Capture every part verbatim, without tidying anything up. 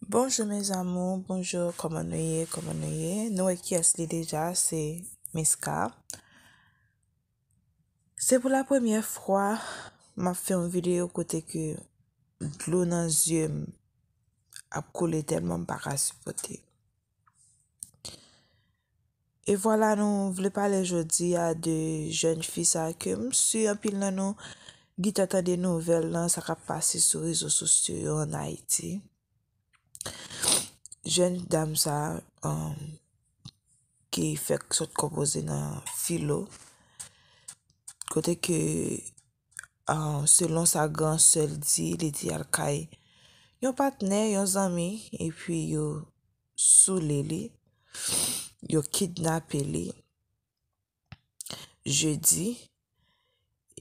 Bonjou mes amours, bonjou, kòman nou ye, kòman nou ye? Nou wè kiyès li deja, se Miska. Se pou la premyè fwa m ap fè yon videyo kote ke dlo nan zye m ap koule tèlman m pa ka sipòte. E vwala, nou vle pale jodi a de jèn fi sa ke m si anpil nan nou gentan tande nouvèl lan, sa k ap pase sou rezo sosyo yo ann Ayiti. Jèn dam sa, um, ki fèk sot konpoze nan filo, kote ke, um, selon sa gran sè l di, li te al kay yon patnè, yon zanmi, epi yo soule li, yo kidnape li jedi,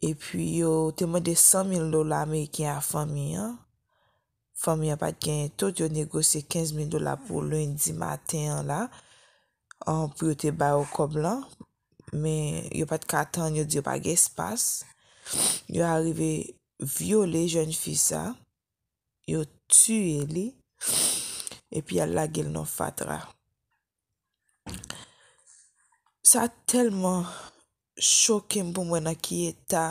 epi yo te mande san mil dola ameriken a fanmi an. Fanmi an pa t genyen tout, yo negosye kenz mil dola pou lendi maten an la, an, pou yo te ba yo kòb lan, men yo pa t ka tann, yo di yo pa gen espas. Yo arive vyole jèn fi sa, yo tiye li, epi y al lage l nan fatra. Sa tèlman choke m pou m wè nan ki eta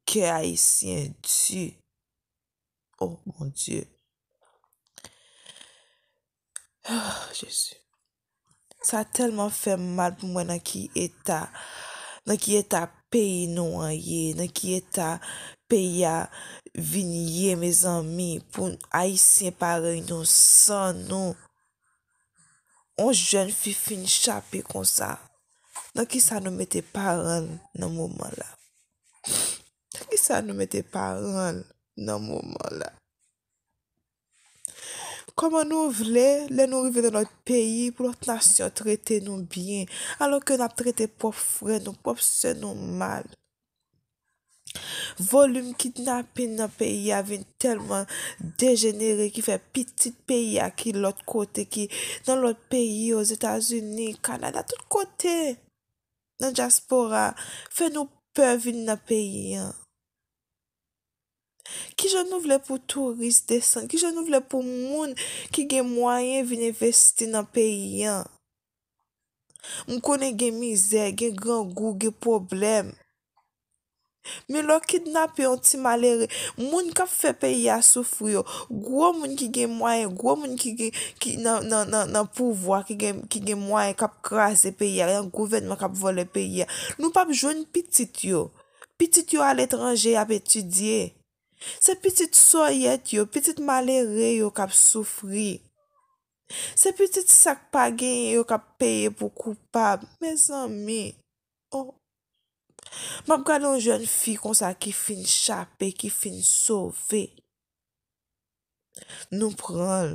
kè ayisyen di. Oh, mon Dieu. Oh, Jezi. Sa tèlman fè m mal pou m wè nan ki eta, nan ki eta peyi nou an ye, nan ki eta peyi a vin ye, mezanmi, pou ayisyen parèy nou, san nou. On jèn fi fin chape konsa. Nan ki sa nou mete paran l nan moman la? Nan ki sa nou mete paran l nan moman la? Kòman nou vle, lè nou rive nan lòt peyi, pou lòt nasyon trete nou byen, alò ke n ap trete pwòp frè nou, pwòp sè nou mal? Volim kidnapin nan peyi a vin tèlman dejenere ki fè pitit peyi a ki lòt kote, ki nan lòt peyi, Ozetazini, Kanada, tout kote, nan dyaspora, fè nou pè vin nan peyi an. Kijan nou vle pou touris desann? Kijan nou vle pou moun ki gen mwayen vin envesti nan peyi an? M konnen gen mizè, gen grangou, gen pwoblèm. Men lè w kidnape yon ti malere, moun k ap fè peyi a soufri yo, gwo moun ki gen mwayen, gwo moun ki gen, ki nan, nan, nan, nan pouvwa, ki gen, ki gen mwayen, k ap kraze peyi a, nan gouvènman k ap vòlè peyi a, nou p ap jwenn pitit yo. Pitit yo aletranje, y ap etidye. Se pitit sòyèt yo, pitit malere yo k ap soufri. Se pitit sa k pa genyen yo k ap peye pou koupab. Mezanmi, oh. M ap gade yon jèn fi konsa ki fin chape, ki fin sove. Nou pran l,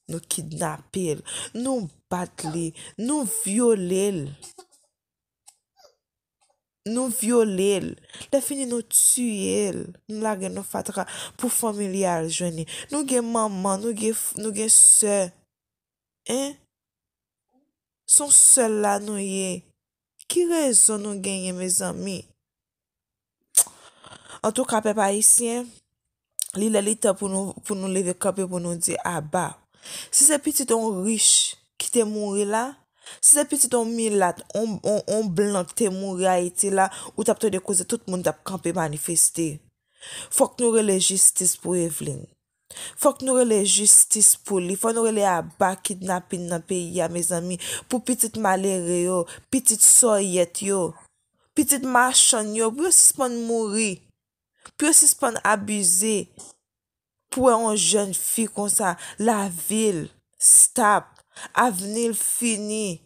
nou kidnape l, nou bat li, nou vyole l. Nou vyole l. Lè fini, nou tiye l. Nou lage l nan fatra pou fanmi li al jwenn li. Nou gen manman, nou gen f-, nou gen sè. Hein? Se yon sèl la nou ye. Ki rezon nou genyen, mezanmi? Antouka, pèp ayisyen, li lè li tan pou nou, pou nou leve kanpe, pou nou di aba. Si se pitit yon rich ki te mouri la, si se pitit yon milat, yon, yon, yon blan ki te mouri Ayiti la, ou t ap tande koze, tout moun t ap kanpe manifeste. Fòk nou rele jistis pou Evelyn. Fòk nou rele jistis pou li. Fòk nou rele aba kidnapin nan peyi a, mezanmi. Pou pitit malere yo, pitit sòyèt yo, pitit machann yo, pou yo sispann mouri. Pou yo sispann abize. Pou wè yon jèn fi konsa, lavi l stop, avni l fini.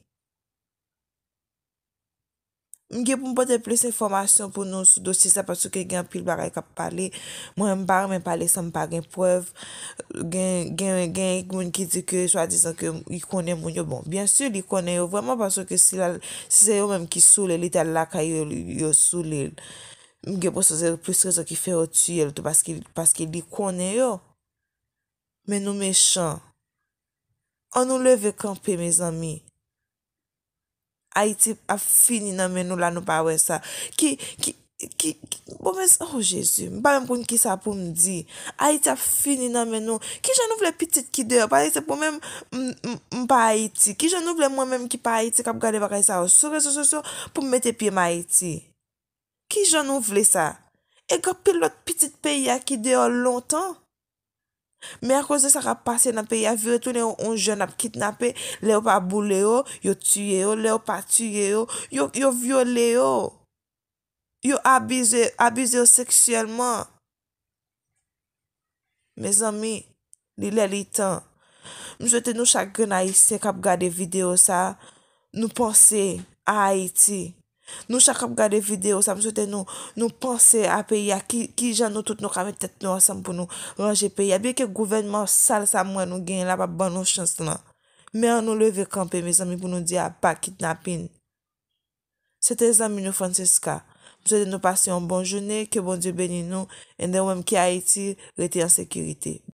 M gen pou m pote plis enfòmasyon pou nou sou dosye sa, paske gen anpil bagay k ap pale. Mwen menm, m pa renmen pale san m pa gen prèv. Gen, gen, gen moun ki di ke swadizan ke li konnen moun yo. Bon, byen si li konnen yo vrèman, paske si l al, si se yo menm ki soule, li t al lakay yo, yo soule l. M gen pou se plis rezon ki fè yo tiye l tou, paske, paske li konnen yo. Men nou mechan. An nou leve kanpe, mezanmi. Ayiti ap fini nan men nou la, nou pa wè sa. Ki, ki, ki, ki, bon, men, oh, Jezi, m pa menm konn kisa pou m di. Ayiti ap fini nan men nou. Kijan nou vle pitit ki deyò? Pa egzanp, mwen menm, m, m, m pa Ayiti. Kijan nou vle mwen menm ki pa Ayiti k ap gade bagay sa yo sou rezo sosyo pou m mete pye m Ayiti? Kijan nou vle sa? E gen anpil lòt pitit peyi a ki deyò lontan. Men akoz de sa k ap pase nan peyi a, vire tounen yon, yon jèn ap kidnape, lè yo pa boule yo, yo tiye yo, lè yo pa tiye yo, yo, yo vyole yo. Yo abize, abize yo seksyèlman. Mezanmi, li lè li tan. M swete nou chak grenn Ayisyen k ap gade videyo sa, nou panse a Ayiti. Nou chak k ap gade videyo sa, m swete nou, nou panse a peyi a, ki, kijan nou tout nou ka met tèt nou ansanm pou nou ranje peyi a. Byenke gouvènman sal sa m wè nou genyen la p ap ban nou chans lan. Men ann nou leve kanpe, mezanmi, pou nou di apa kidnapin. Se te zanmi nou Francesca. M swete nou pase yon bon jounen, ke Bondye beni nou, and then ou menm ki Ayiti, rete an sekirite.